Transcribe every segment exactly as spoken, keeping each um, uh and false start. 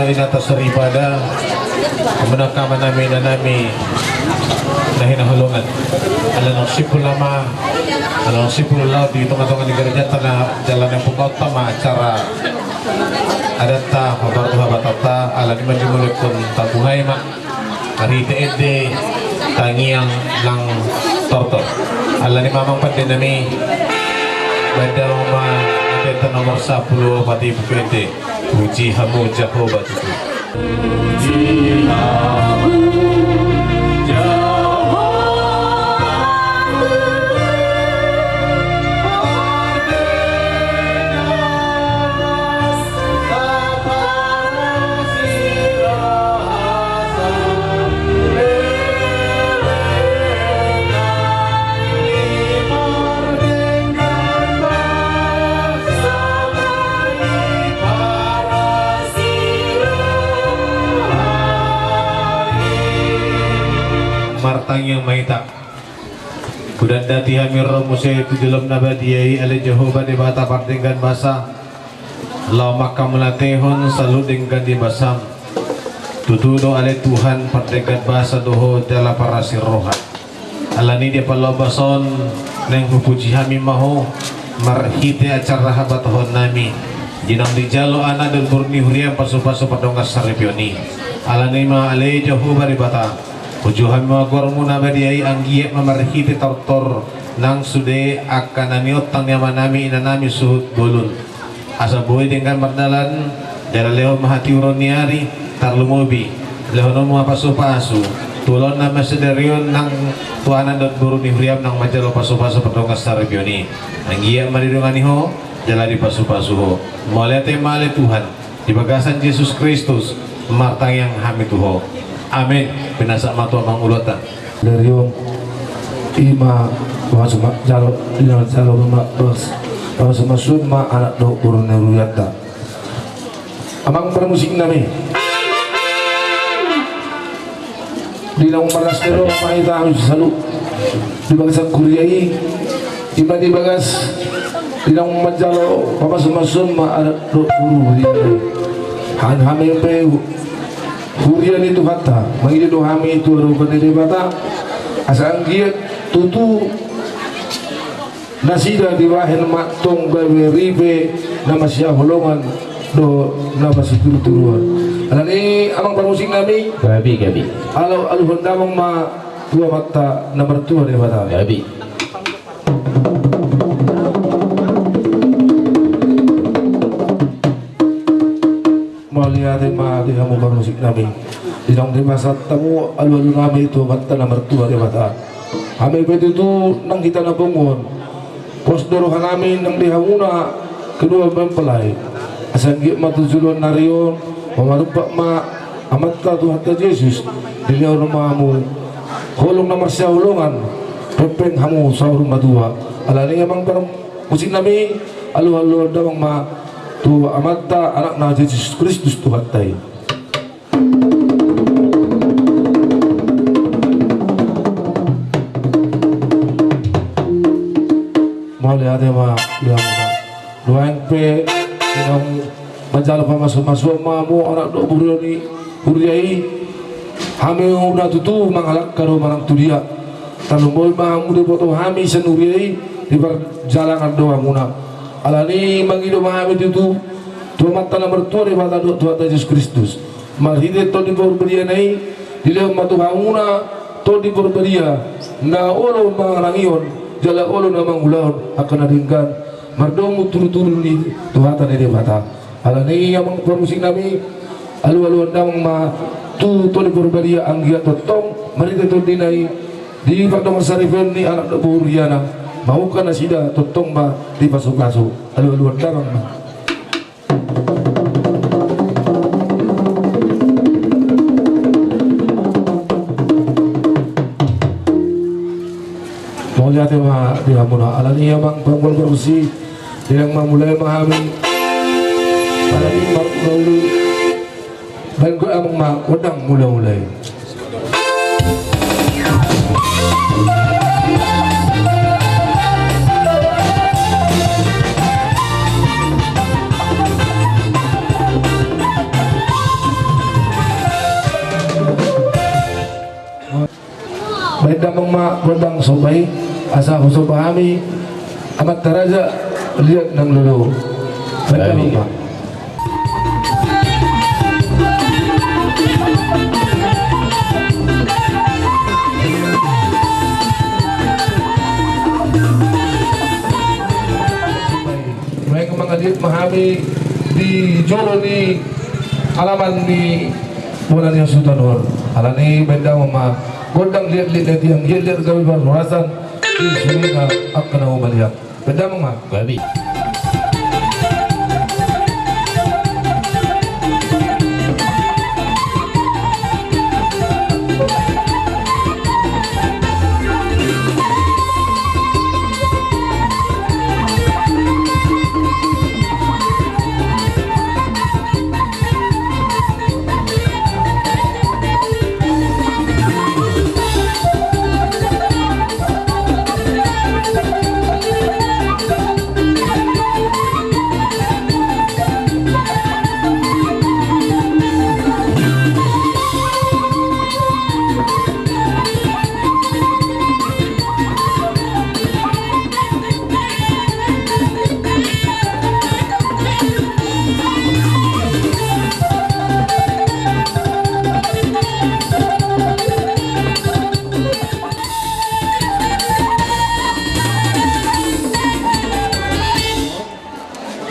Inanta soripada, amang nami, inang nami na hinaholongan. Ala naung simpul ma, ala naung simpul laho di tongatonga ni garejanta na jala naeng buka ma acara adatta, hombar tu Habatanta, ala ni i ma dimulai on, tabuhai ma. Marhite ende tangiang nang tortor. Ala ni i ma amang pande nami, baen damang ma ende ta nomor sampulu opat i, buku ende. Puji hamu Jahowa tutu. Puji hamu Jahowa tutu. Martangiang ma hita. Hudandati hami ro muse tu jolom na badia i, ale Jahowa Debata pardenggan basa, laho manghamauliatehon saluhut denggan ni basam. Tutu do ale Tuhan, pardenggan basa do Ho jala parasi roha. Ala ni i di apala bason, naeng hupuji hami ma Ho marhite acara habatahon nami, di naung dijalo anak dohot boru ni huriam pasupasu pardongan saripeon i. Ala ni i ma ale Jahowa Debata, puji hami ma goarmu na badia i, anggiat ma marhite tortor nang sude angka na niontang ni amanami inanami suhut bolon. Asa boi denggan mardalan, jala lehon ma hatiuron ni ari, tarlumobi lehononmu ma pasupasu tu ulaon na masa sadari on nang tu anak dohot boru ni huriam naung manjalo pasupasu pardongan saripeon i. Anggiat ma didongani Ho jala dipasupasu Ho. Mauliate ma ale Tuhan, di bagasan Jesus Kristus martangiang hami tu Ho. Amen. Pinasahat ma tu amang uluanta. Dari on, i ma, langsung ma jalo, i ma jalo ma, terus langsung masuk ma anak dohot boru ni hurianta. Amang parmusik nami, di naung marlas ni roha ma hita saluhut di bagasan huria i, i ma di bagas, di naung manjalo pamasumasu ma anak dohot boru di, han hami pe huria ni Tuhanta, mangido do hami tu adopan ni Debata, asa anggiat tutu nasida dibahen ma tong gabe ripe na masihaholongan dohot na masituruturuan. Ala ni i amang parmusik nami, gabe, gabe, alu, aluhon damang ma tu Amanta na martua Debata. Gabe. Mauliate ma di hamu parmusik nami. Di naung dipasahat hamu alualu nami tu Amanta na martua Debata, hami pe tutu nang hita na pungu on, pos do roha nami nang di hamuna kedua mempelai. Asa anggiat ma tu joloan ni ari on, mamarumpak ma Amanta Tuhanta Jesus, dilehon ma hamu holong na masihaholongan, pengpeng hamu saur matua. Ala ni i amang parmusik nami, alualuhon damang ma tu Amanta, Anakna Jesus Kristus Tuhanta i. Mauliate ma di hamuna. Nuaeng pe, di naung manjalo pamasumasuon ma hamu anak dohot boru ni huria i, hami unang tutu mangalangka do manang tu dia. Tarlumobi ma hamu diboto hami sian huria i, di parjalanan do hamuna. Ala ni i mangido ma hami tutu tu Amanta na martua Debata dohot Tuhanta Jesus Kristus. Marhite Tondi Parbadiana i, dilehon ma tu hamuna Tondi Parbadia, na olo mangarangihon jala olo na mangulahon angka na denggan, mardomu tudutudu ni tu hata ni Debata. Ala ni i amang parmusik nami, alualuhon damang ma tu Tondi Parbadia, anggiat tongtong marhite tondina i, di pardongan saripeon ni anak dohot boru huriana, mangungka nasida tongtong ma dipasupasu. Alualuhon damang ma. Mauliate ma di hamuna. Ala ni i amang panggual parmusik, di naung mamulai ma hami. Ala ni i marmula uli. Baen gogo amang ma gondang mulaula i. Baen ma gondang somba i, asa husomba hami amanta raja, liat nang lolo. Baen ma. Baen ma, mangaliat ma hami di jolo ni alaman ni bona ni hasuhuton on. Alani i baen damang ma gondang liatliat na tiang, liatliat gabe parhorasan di suruga angka na humaliang. Baen damang ma. Babi.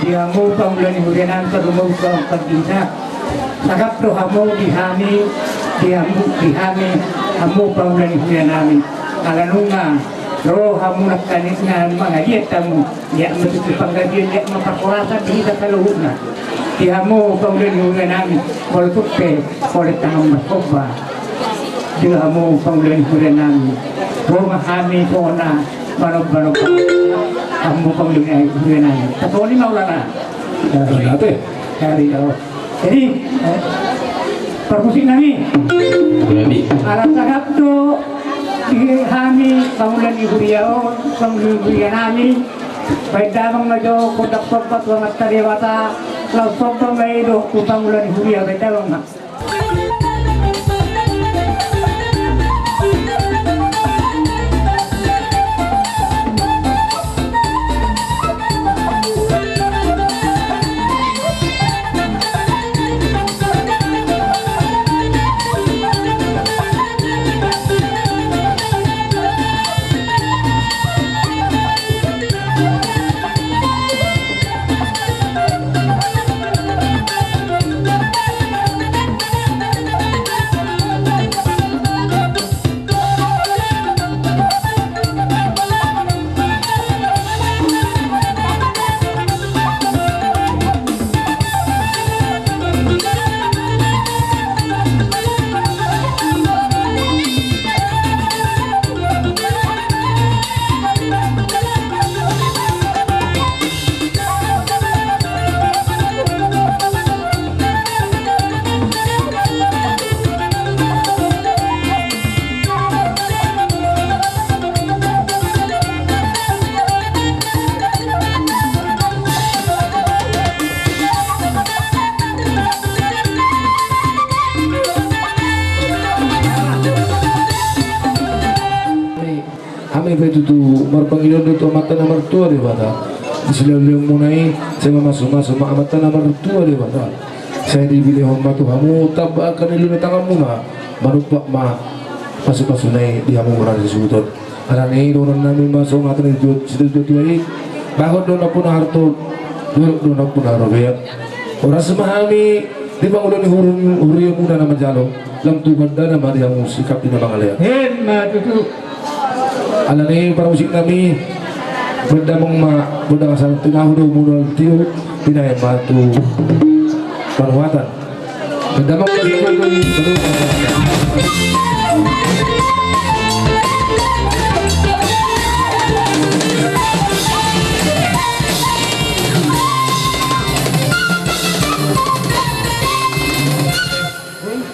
Di hamu pangula ni huria nami, tarlumobi tu angka pargonsi. Sangap do hamu di hami, di hamu, di hami, hamu pangula ni huria nami. Ala nunga ro hamu nangkaning na mangaliat hamu, liat ma tutu panggabean, liat ma parhorasan di hita saluhutna. Di hamu pangula ni huria nami, molo tung pe, molo tangan marsomba. Di hamu pangula ni huria nami, ro ma hami songon na manomba-nomba hamu pangula ni huria nami. Tasongon i ma ulaon. Jadi, eh, parmusik nami. Ala sangap do di hami pangula ni huria on, pangula ni huria nami. Baen damang ma jo gondang somba tu Amanta Debata, laos somba ma i dohot tu pangula ni huria, baen damang ma. Hami pe tutu marpangidoan do tu Amanta na martua Debata, di silehonlehonmuna i, sai mamasumasu ma Amanta na martua Debata. Sai dilehon ma tu hamu tamba angka na niluluan ni tanganmuna, manumpak ma pasupasuna i di hamu bona ni hasuhuton. Alani i dohonon nami ma songon hata ni situatua i: Bagot do nampuna harto, dolok do nampuna robean. Horas ma hami di pangula ni huriamuna na manjalo, lam tu gandana ma di hamu sikap di na mangalean. Emma tutu. Alani i parmusik nami, baen damang ma gondang asa tinahu do muna tio, pinahe ma tu panuhatan. Baen damang ma gondang.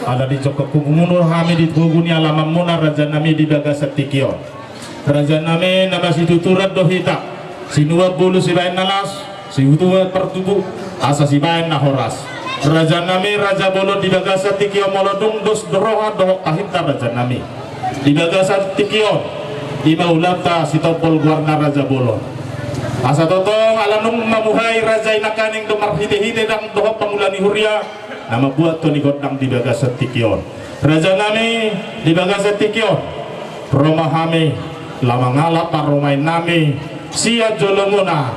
Ala dijongkon hamu muna hami di pogu ni alamanmuna, rajanami, di bagasan tingki on. Rajanami, na masituturan do hita, sinuan bolus sibahen na las, sinuan partubu asa sibahen na horas. Rajanami, raja bolon di bagasan tingki on, molo dung dos do roha dohot tahinta, rajanami, Di bagasan tingki on, i ma ulaonta Sitompul goarna Raja Bolon. Asa tongtong ala nunga mamuhai raja i nangkaning do marhitehite ndang dohot pangula ni huria na mambuat hami gondang di bagasan tingki on. Rajanami, di bagasan tingki on, ro ma hami laho mangalap parumaennami sian jolomuna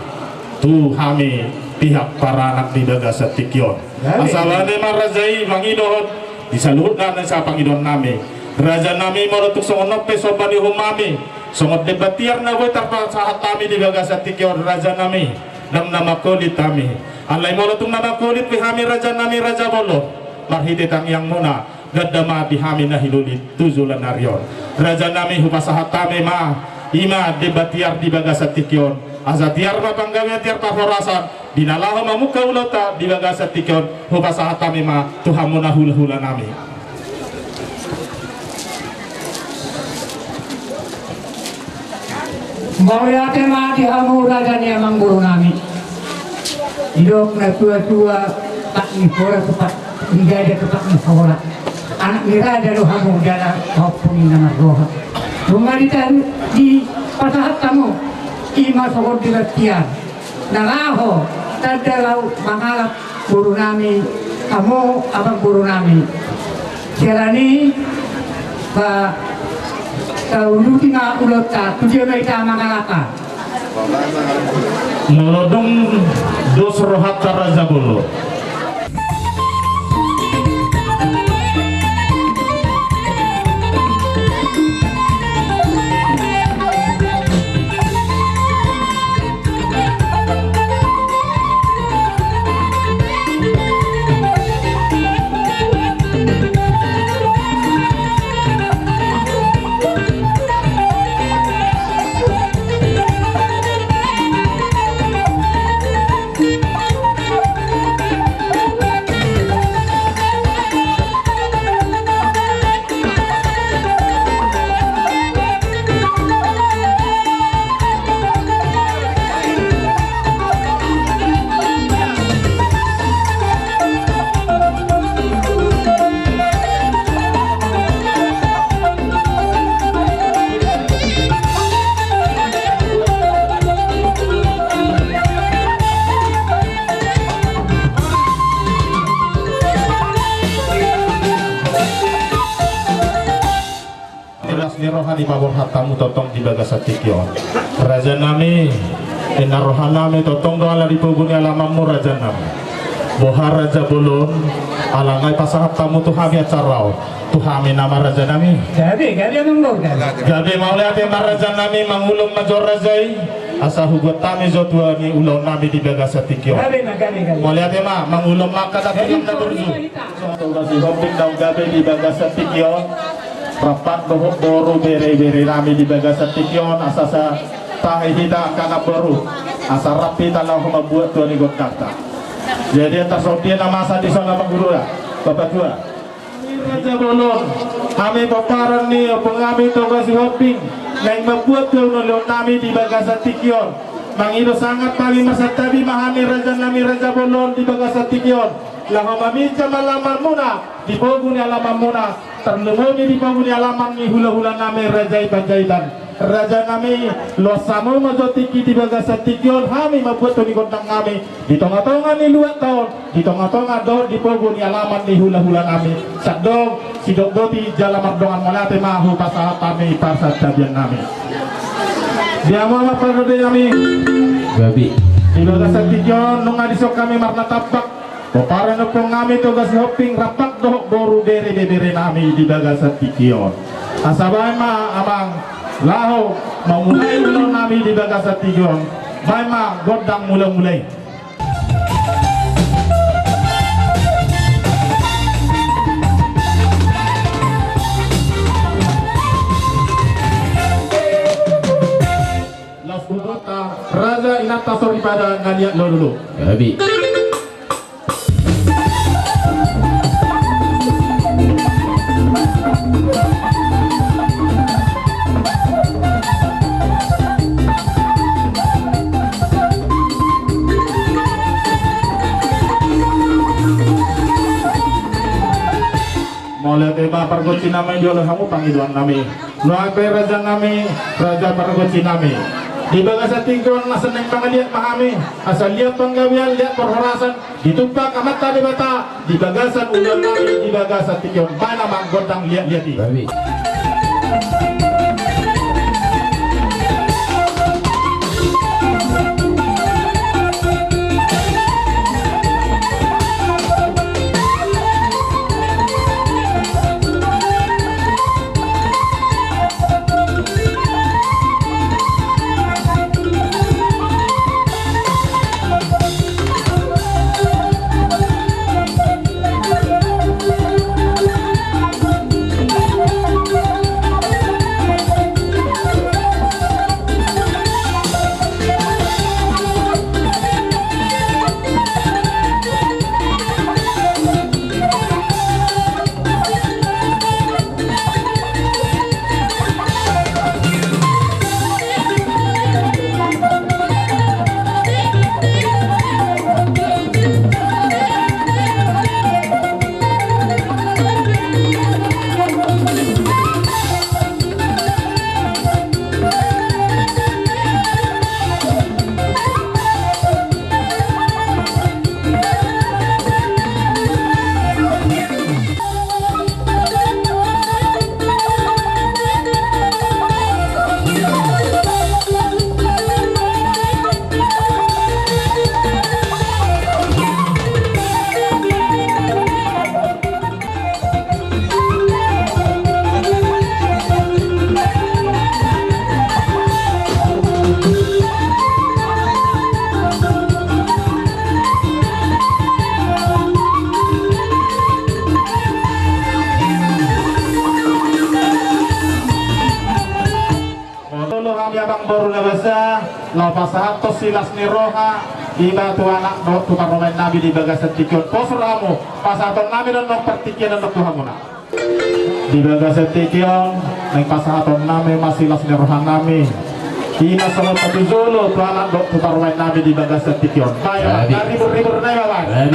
tu hami pihak paranak di bagasan tingki on. Asa bahen ma raja i mangido di saluhutna na sapangidoannami. Rajanami, molo tung songon on pe somba ni uhumnami, songon demban tiar na boi tarpasahat hami di bagasan tingki on, rajanami, ndang na mangkolit hami. Alai molo tung na mangkolit pe hami, rajanami Raja Bolon, marhite tangiangmuna, ganda ma di hami na hinolit tu joloan ni ari on. Rajanami, hupasahat hami ma, i ma demban tiar di bagasan tingki on, asa tiar ma panggabean, tiar parhorasan, di na laho mamungka ulaonta di bagasan tingki on, hupasahat hami ma tu hamuna hulahulanami. Mauliate ma di hamu raja ni amangborunami. Didok natuatua, pat ni hola tu pat ni dada tu pat ni hola. Anak ni raja do hamu jala pahompu ni na marroha. Nunga dita-, dipasahat hamu, i ma songon demban tiar na laho tanda laho mangalap borunami, hamu amangborunami. Siala ni i, ba, tauduti ma ulaonta, tu dia ma hita mangalap. Molo dung dos rohanta Raja Bolon. Las ni roha dipaborhat hamu tongtong di bagasan tingki on. Rajanami, inna rohanami tongtong do ala di pogu ni alamanmu, rajanami. Boha Raja Bolon, ala nunga dipasahat hamu tu hami acara on, tu hami nama, rajanami? Gabe, gabe, amangboru, gabe. Gabe, mauliate ma, rajanami, mangulon ma jo raja i, asa hubuat hami jo tua ni ulaonnami di bagasan tingki on. Gabe ma, gabe, gabe. Mauliate ma, mangulon ma angka daging na burju. Songon Toga Sihombing naung gabe di bagasan tingki on, rap dohot boru, bereberenami di bagasan tingki on, asa sai tahi hita angka namboru, asa rap hita laho mambuat tua ni gondangta. Jadi, antar songon dia na masa dison, amangboru, bapatua. Hami Raja Bolon, hami pomparan ni ompungnami Toga Sihombing, naeng mambuat tua ni ulaonnami di bagasan tingki on. Mangido sangap hami, marsantabi ma hami, rajanami Raja Bolon, di bagasan tingki on. Laho maminjam alamanmuna di pogu ni alamanmuna, tarlumobi di pogu ni alaman ni hulahulanami Raja i Panjaitan. Rajanami, loas hamu ma jo tingki di bagasan tingki on, hami mambuat tua ni gondangnami di tongatonga ni luatta on, di tongatonga dohot di pogu ni alaman ni hulahulanami. Sandok sidok boti jala mardongan, mauliate ma hupasahat hami parsantabiannami. Di hamu amang pargonsinami. Gabe. Di bagasan tingki on nunga dison hami marnatampak. Pomparan ni ompungnami Toga Sihombing rap dohot boru, bereberenami di bagasan tingki on. Asa bahen ma, amang, laho mamulai ulaonnami di bagasan tingki on. Bahen ma gondang mulamula i. Laos tu boruta, raja inanta soripada na niat lolo. Gabe. Mauliate ma pargonsinami, dioloi hamu pangidoannami. Nuaeng pe raja nami, raja pargonsi nami. Di bagasan tingki on asa naeng mangaliat ma hami, asa liat panggabean, liat parhorasan, ditumpak Amanta Debata, di bagasan ulaon nami, di bagasan tingki on, baen ma gondang liat-liat i. Baik. Molo hami amangboru na basa, laho pasahathon silas ni roha, iba tu anak dohot tu parumaen nami di bagasan tingki on. Pos rohamu, pasahaton nami do annon partingkian on tu hamuna. Di bagasan tingki on, naeng pasahaton nami ma silas ni roha nami. Ima songon patujolo tu anak dohot tu parumaen nami di bagasan tingki on. Baen ma, taribur-ribur nai ma baen.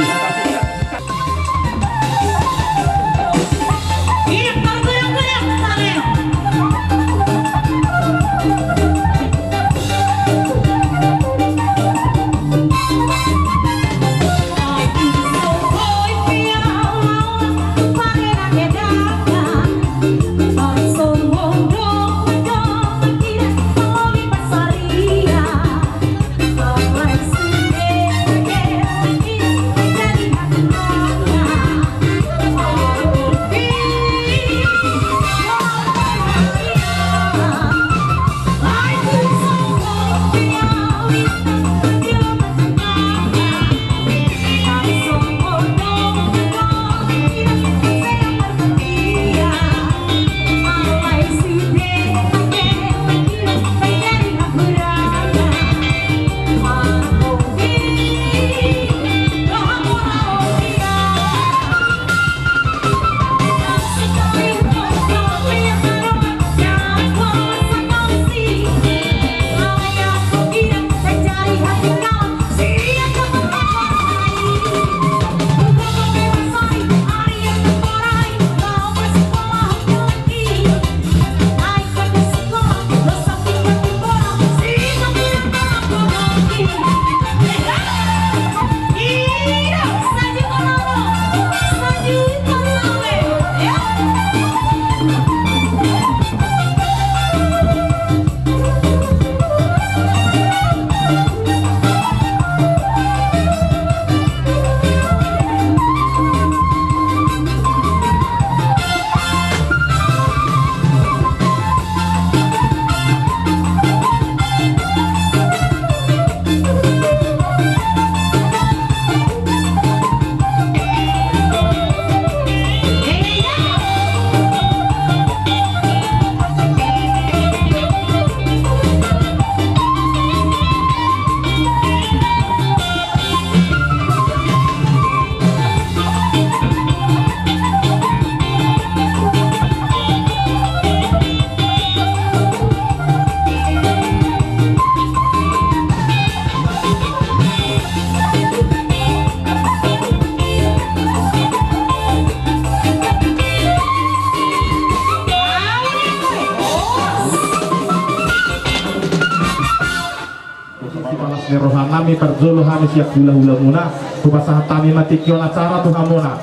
Di las ni rohanami, parjolo hami sian hulahulamuna, hupasahat hami ma tingki on acara tu hamuna.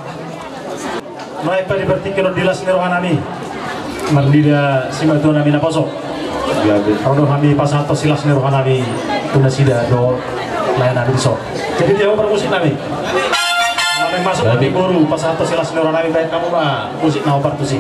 Baik, padi partingki on di las ni rohanami. Marnida simatuanami naposo. Ro do hami pasahat silas ni rohanami tu nasida do laenami dison. Jadi dia parmusiknami. Hami masuk di boru pasahat silas ni rohanami, baen hamu ma musik na hombar tusi.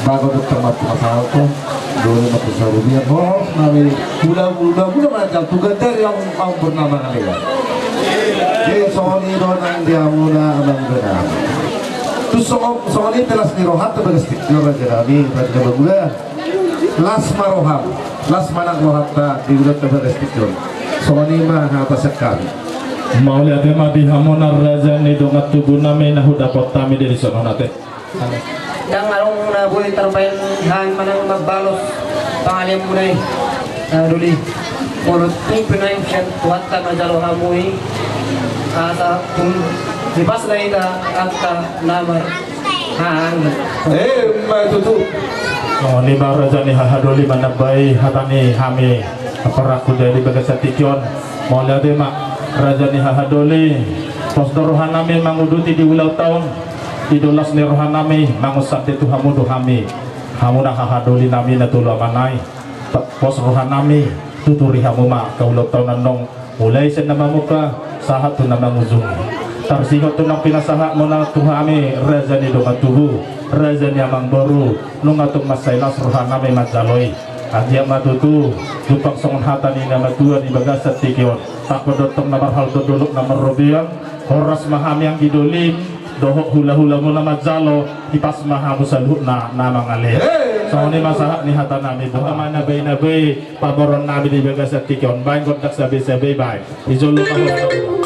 Bagot do tamat masalko. Dole ma tu sarubian. Hohom nami. Mula mula mula manjal tu gandari am am bernama kalian. Jadi songon i do nang di hamuna amang bernama. Tu songon songon i pe las ni rohanta bagas tingki raja nami raja bangula. Las ma roham, las ma nang rohanta di ulaonta bagas tingki on. Songon i ma hata sian hami. Mauliate ma di hamuna raja ni dongan tubu nami na hudapot hami di dison on ate. Ndang adong na boi tarbaen hami manang mambalos pangalean muna i. Na doli. Molo tung pe naeng sian Tuhanta manjalo hamu i asa tung dipasna hita angka na mar Emma tutu. Songon i ma raja ni hahadoli manambai hata ni hami. Aparangku jadi bagasan tingki on. Mauliate ma raja ni hahadoli. Pos do rohanami manguduti di ulaonta on. Ido las ni rohanami mangunsande tu hamu do hami. Hamu na hahadoli nami na tolu amanai. Pos rohanami tuturi hamu ma angka ulaonta on annon. Mulai sian na mamungka sahat tu na mangujungi. Tarsingot tu naung pinasahatmuna tu hami raja ni dongan tubu, raja ni amang boru, nunga tung mansai las rohanami manjalo i. Anggiat ma tutu jumpang songon hata ni na matua di bagasan tingki on. Tangko dontong na marhalto dolok na marrobean. Horas ma hami anggi dolim. Dohot hulahulamuna manjalo, hipas ma hamu saluhutna na mangalean. Songon i ma sahat ni hatanami. Boha ma na bai na bai pamoruonnami di bagasan tingki on, baen gondang sabesabei baen. Di jolo ma ho.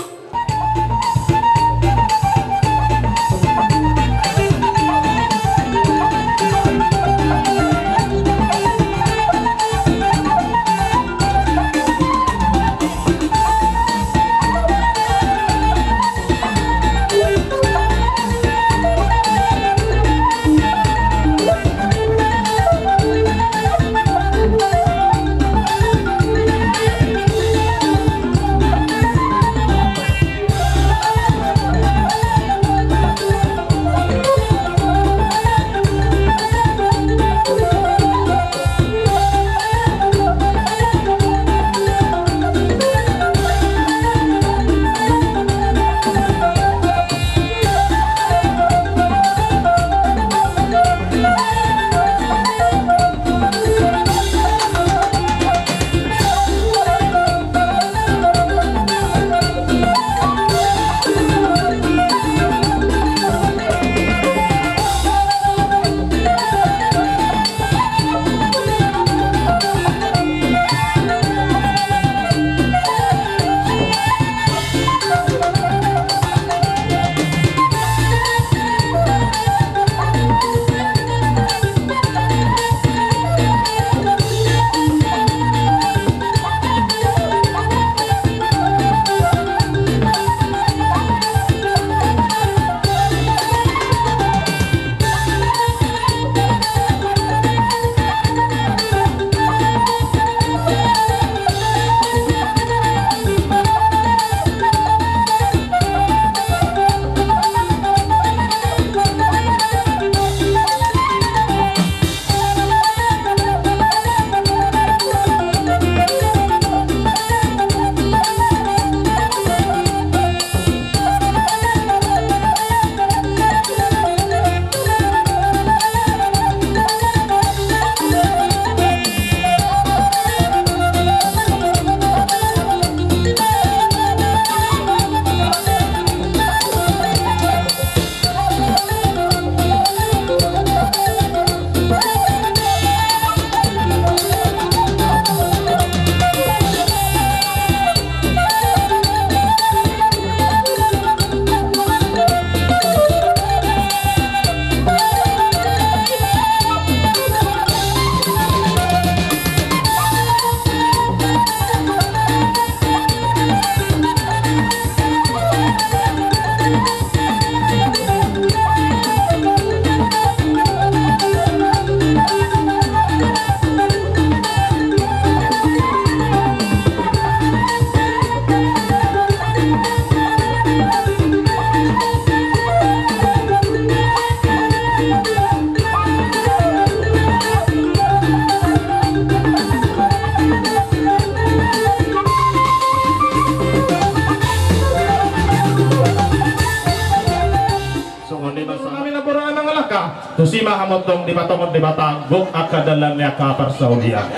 Di basa nami na boru nami mangalangka, tusi ma hamu antong dipatongon Debata gok angka dalan ni angka parsaulian.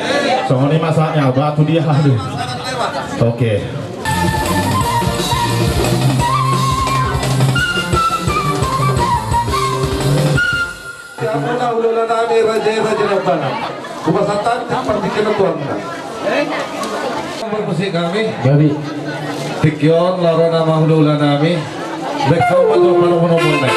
Songon i ma sahatna, batu dia hadu. Oke. Siapa na hulahula nami raja, raja na bana. Kupasahat hami partingkian na tuan na. Bermusik hami. Gabe. Tingki on laho ro nama hulahula nami. Baen hamu ma tu panomunomuna.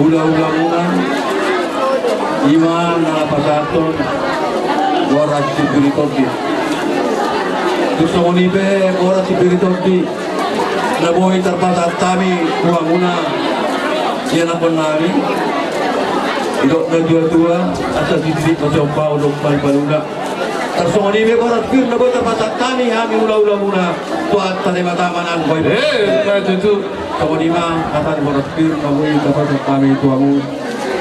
Hulahulamuna, i ma na pasahathon boras sipir ni tondi. Tung songon i pe boras sipir ni tondi na boi tarpasahat hami tu hamuna, ianakhon nami, didok natuatua, asa sisip ma siompa, unang palupaluna. Tarsongon i pe boras pir na boi tarpasahat hami, hami hulahulamuna, tu Amanta Debata ma nang boi. Eh, ma tutu. Songon i ma hata ni boras pir na boi tarpasahat hami tu hamu,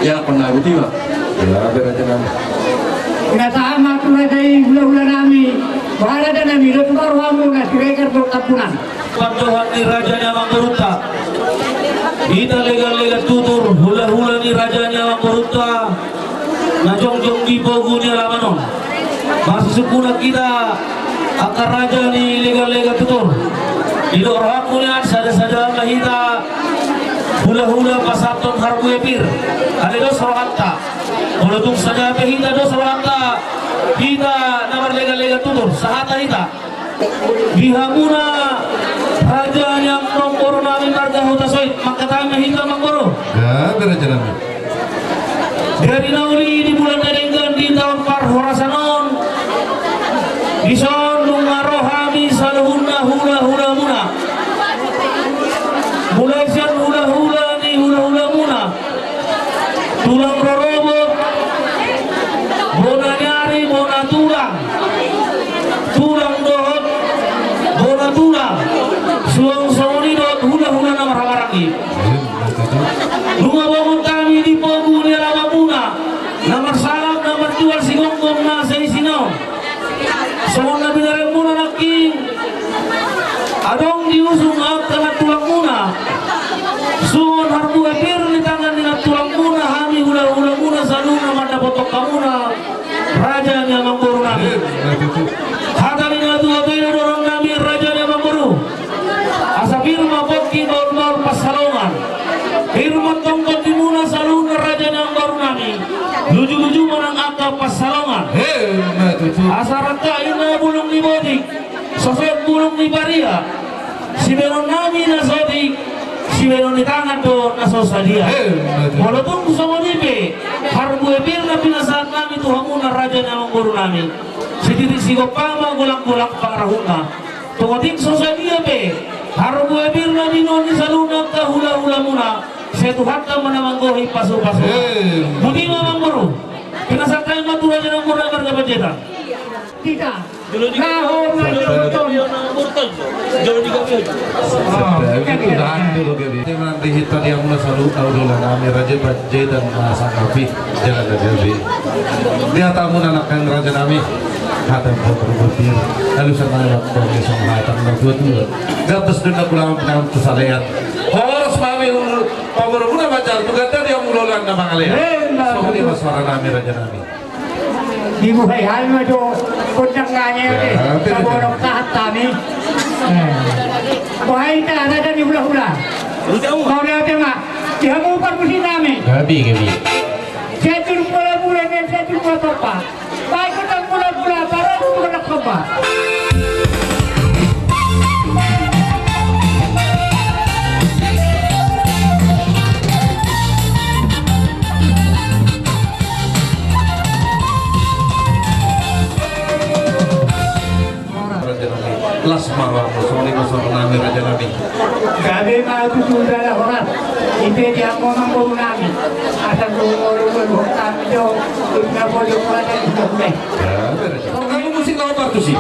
ianakhon nami, botima. Ia, berajanan. Pinasahat ma tu raja i hulahula nami, boha raja nami, do tu rohamu na Siregar dohot Tampunan. Pandohan ni raja ni amangborunta. Hita leganlegan tutur, hulahula ni raja ni amangborunta na jongjong di pogu ni alaman on. Masisungkunan hita angka raja ni leganlegan tutur. Didok rohangku nian, sadasada ma hita hulahula pasahathon harbue pir. Alai dos rohanta. Molo tung sada pe hita dos rohanta, hita na marleganlegan tutur, sahata hita. Di hamuna raja ni amangboru nami marga Hutasoit, mangkatai ma hita, amangboru. Gabe, raja nami. Gari na uli di bulan na denggan di taon parhorasan on, dison nunga ro hami saluhutna hulahulamuna. Mulai sian hulahula ni hulahulamuna, tulang rorobot, bona ni ari, bona tulang, tulang dohot bona tulang, suang songon i dohot hulahula na marhahamaranggi. Nunga bongot hami di pogu ni alamanmuna, na marsalap na marjual sigomgom na saisina on. Songon na binarenmuna nangkin, adong diusung angka nantulangmuna. Songon harbue pir ni tangan ni nantulangmuna hami hulahulamuna saluhutna mandapothon hamuna, raja ni amangboru nami. Hata ni natuatua i do dohonon nami, raja ni amangboru. Asa pir ma pongki bahulbahul pansalongan. Pir ma tongtong tondimuna saluhutna, raja ni amangboru nami. Lujuluju ma nang angka pansalongan. Asa rangkap i na bulung ni botik, sosot bulung ni paria. Sibahenon nami na so otik, sibahenon ni tangan do na so sadia. Molo tung songon i pe harbue pir na pinasahat nami tu hamuna, raja ni amangboru nami, sititik sigompa ma, golanggolang pangarahutna. Tung otik so sadia pe harbue pir na binoan ni saluhutna angka hulahulamuna, sai Tuhanta ma na manggohi pasupasu. Botima, amangboru. Pinasahat hami ma tu raja ni amangboru na marga Panjaitan. Hita. Laho ma. Jolo di gabe. Jolo di gabe. Di hita di hamuna saluhut, hulahula nami, raja Panjaitan na sangapi. Jala na gabe. Di hata hamuna nangkin, raja nami, hata ni parbue pir, alusan nami ma tong i songon hata ni natuatua. Gabas do na hulaman, pinangan tu salean. Horas ma hami pamoruonmuna manjalo tu gandari, hamu hulahulamuna mangalean. Songon i ma suara nami, raja nami. Dibuhai hami ma jo gondang nami ate. Saborok sahat hami. Boha hita, raja ni hulahula? Mauliate ma di hamu parmusik nami. Gabe, gabe. Sian Juruk Mulamula, sian Juruk Mulamula. Baik, gondang mulamula, baru gondang kembar. Raja nami, las ma rohamu, songon i ma suara nami, raja nami. Gabe ma tutu, jala horas. Ite di hamu amangboru nami. Asa tu molo molo hami jo, tu na bojo kuala di hami. Gabe, raja. Songon i musik na opat tusi.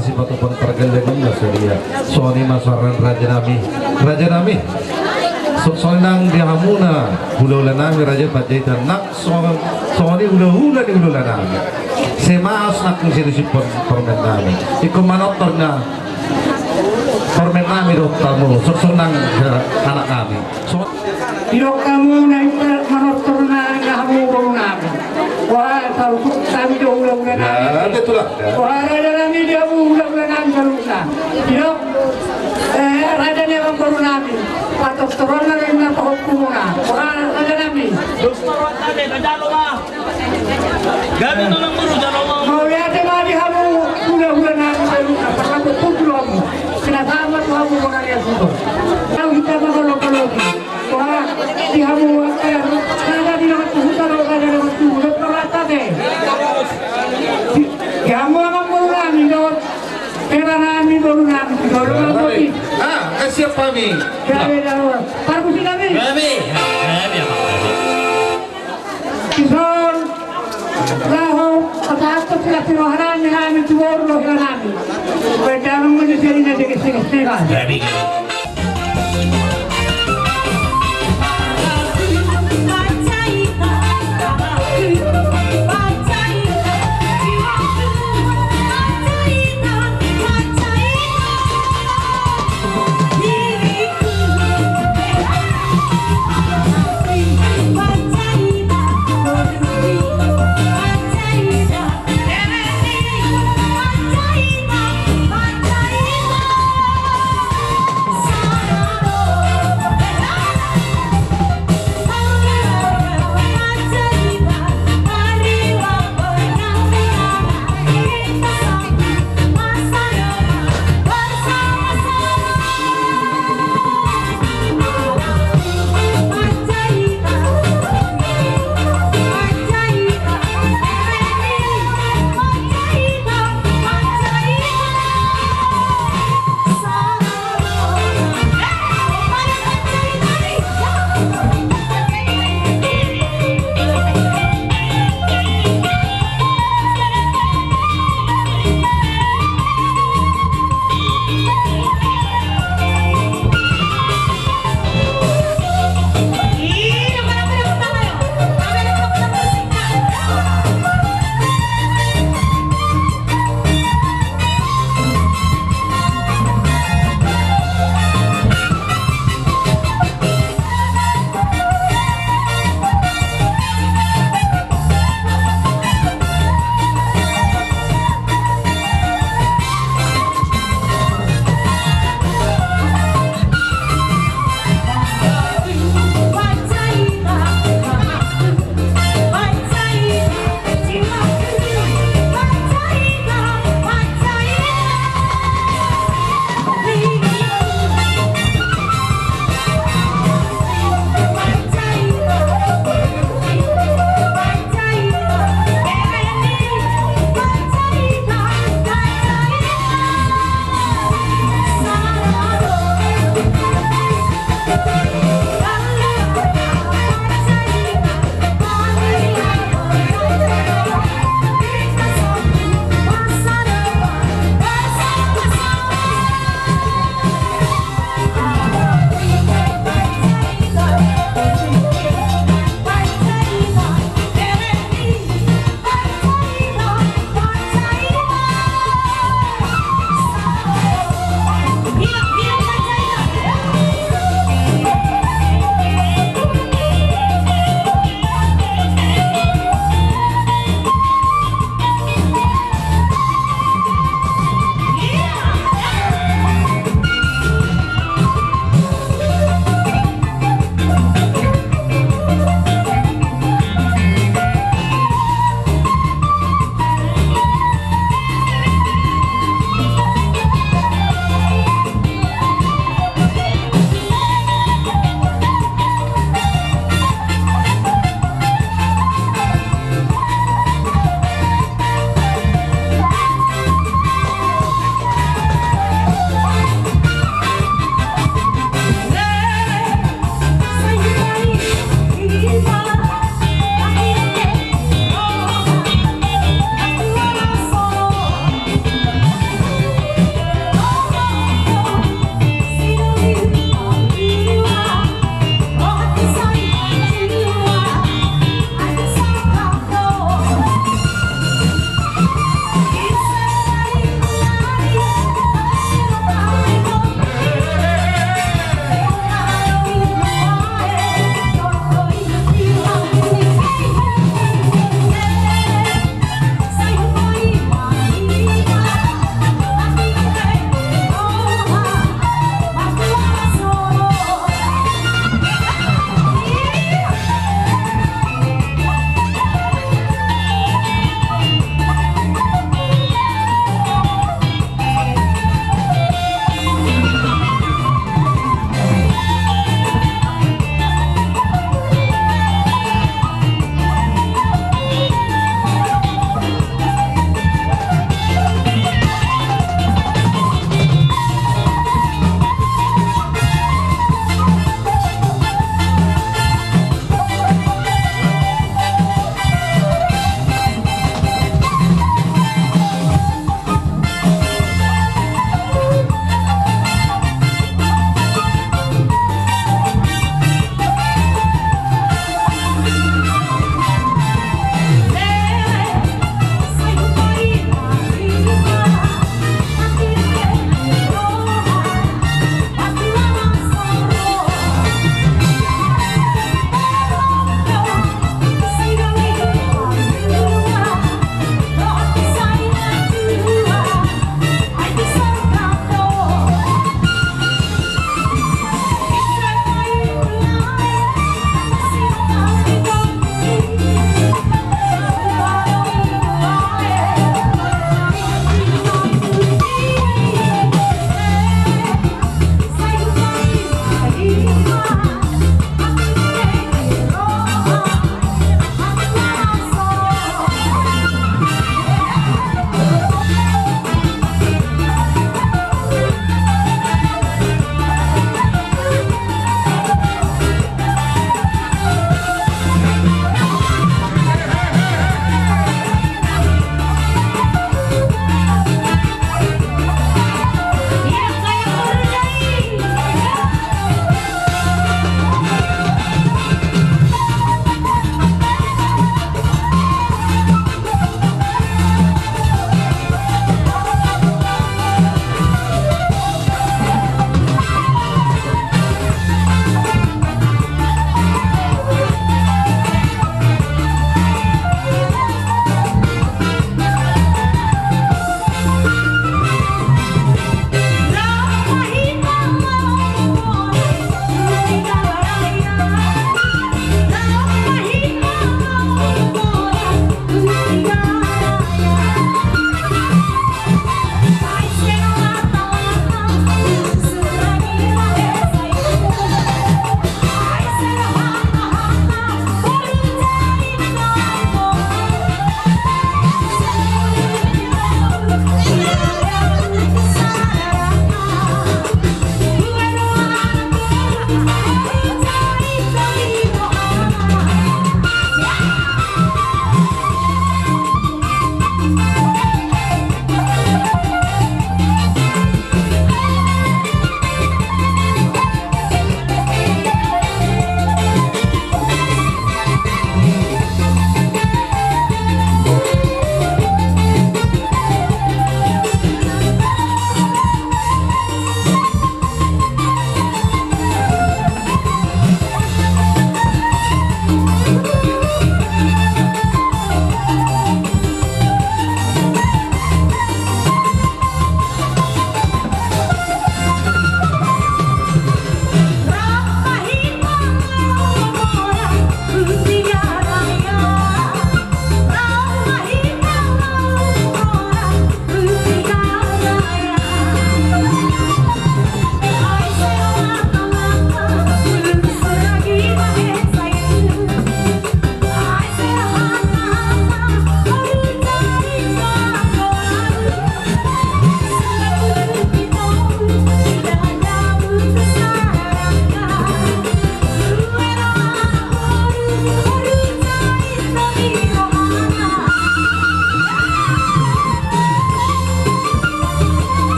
Sipatupaon pargellengonna sadia. Songon i ma suara raja nami. Raja nami. So-, songon i nang di hamuna hulahula nami Raja Panjaitan, nang songon, songon i hulahula ni hulahula nami. Semaos nang silisih por-, pormen nami. Ingkon manortor na pormen nami dohot hamu. So-, songon i nang, eh, anak nami. So- Didok hamu na ingkon manortor na, na hamu boru nami. Wah, tahu tu kami do hulahula nami. Ya, betul lah. Wah, raja nami di hamu hulahula nami saluhutna. Didok, eh, raja ni amang boru nami. Patortoronna na pahompu muna. Wah, raja nami. Gabe ma amang boru jalo ma. Mauliate ma di hamu hulahula nami saluhutna, parlapok pungkul hamu. Sinasama tu hamu bonari asuto. Tahu hita ma kalau kalau. Wah, di hamu angka, sada di dalam tu huta do, sada di dalam tu huta do, parata be. Di, di hamu amang boru nami do. Hera nami boru nami do. Ah, kasih apa mi? Gabe do. Parmusi nami. Gabe. Gabe apa? Dison, laho, pasahathon silas ni roha nami, nami tu boru dohot hela nami. Baen damang ma di seri na seges-seges.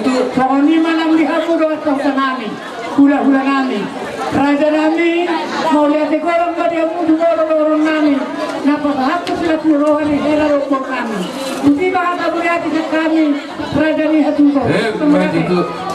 Songon i ma nang di hamu dongan sahuta nami, hulahula nami, raja nami. Mauliate godang ma di hamu tu jolo dohonon nami na pasahathon silas ni roha ni hela dohot boru nami. Tutu ma hata mauliate sian hami, raja ni hatuson. Eh, mauliate.